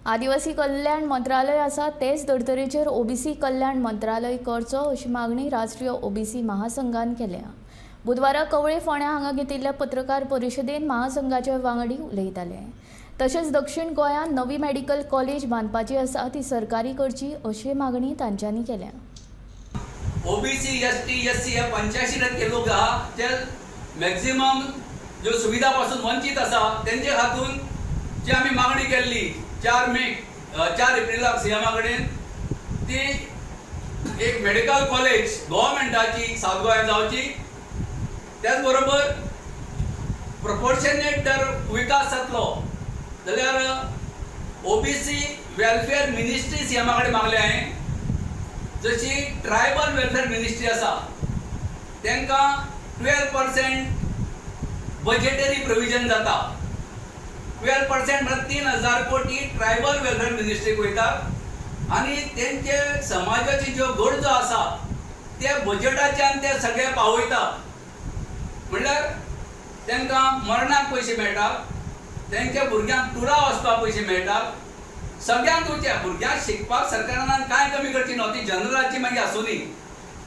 आदिवासी कल्याण मंत्रालय आसा तेच धर्तरेचेर ओबीसी कल्याण मंत्रालय करचो अशी मागणी राष्ट्रीय ओबीसी महासंघान केल्या. बुधवारा कवळे फोंड्या हांगा घेतिल्ल्या पत्रकार परिशदेन महासंघाचे वांगडी उलयताले. तशेंच दक्षिण गोंयांत नवी मेडिकल कॉलेज बांदपाची आसा, ती सरकारी करची अशी मागणी तांच्यांनी केल्या. ओबीसी, एसटी, एससी हे 85% लोक आहा, ते मॅक्झिमम ज्यो सुविधा पासून वंचीत आसा. तेंचे खातून जी आमी मागणी केल्ली 4 मेक, 4 एप्रिलाक सीएमा कडेन, ती एक मेडिकल कॉलेज गव्हर्मेंटाची सावथ गोंयांत जावची. त्याच बरोबर प्रोपोर्शनेट जर विकास जातलो जाल्यार ओबीसी वेलफेअर मिनिस्ट्री सीएमा कडेन मागल्या हांवें. जशी ट्रायबल वेलफेअर मिनिस्ट्री आसा, तांकां 12% बजेटरी प्रोविजन जाता. 12% म्हळ्यार 3000 कोटी ट्रायबल वेलफेअर मिनिस्ट्रीक वयतात आनी तेंचे समाजाची ज्यो गरजो आसा ते बजेटाच्यान ते सगळे पावयता. म्हणल्यार तांकां मरणाक पयशे मेळटात, तेंच्या भुरग्यांक टुरा वचपाक पयशे मेळटात, सगळ्यांक दिवचे. भुरग्यांक शिकपाक सरकारान कांय कमी करची न्हू, ती जनरलाची मागीर आसूनी.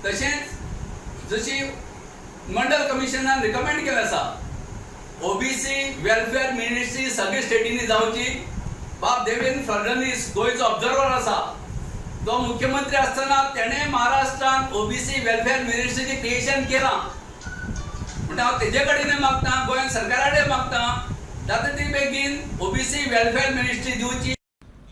तशेंच जशी मंडल कमिशनान रिकमेंड केलें आसा, ओबीसी वेलफेअर मिनिस्ट्री सगळे स्टेटींनी जावची. बाब देवेंद्र फडणवीस गोंयचो ऑब्जर्वर आसा. तो मुख्यमंत्री आसतना तेणें महाराष्ट्रान ओबीसी वेलफेअर मिनिस्ट्रीचें क्रिएशन केलां. म्हणटा हांव तेजे कडेन मागता, गोंय सरकारा कडेन मागता, जाता ती बेगीन ओबीसी वेलफेअर मिनिस्ट्री दिवची.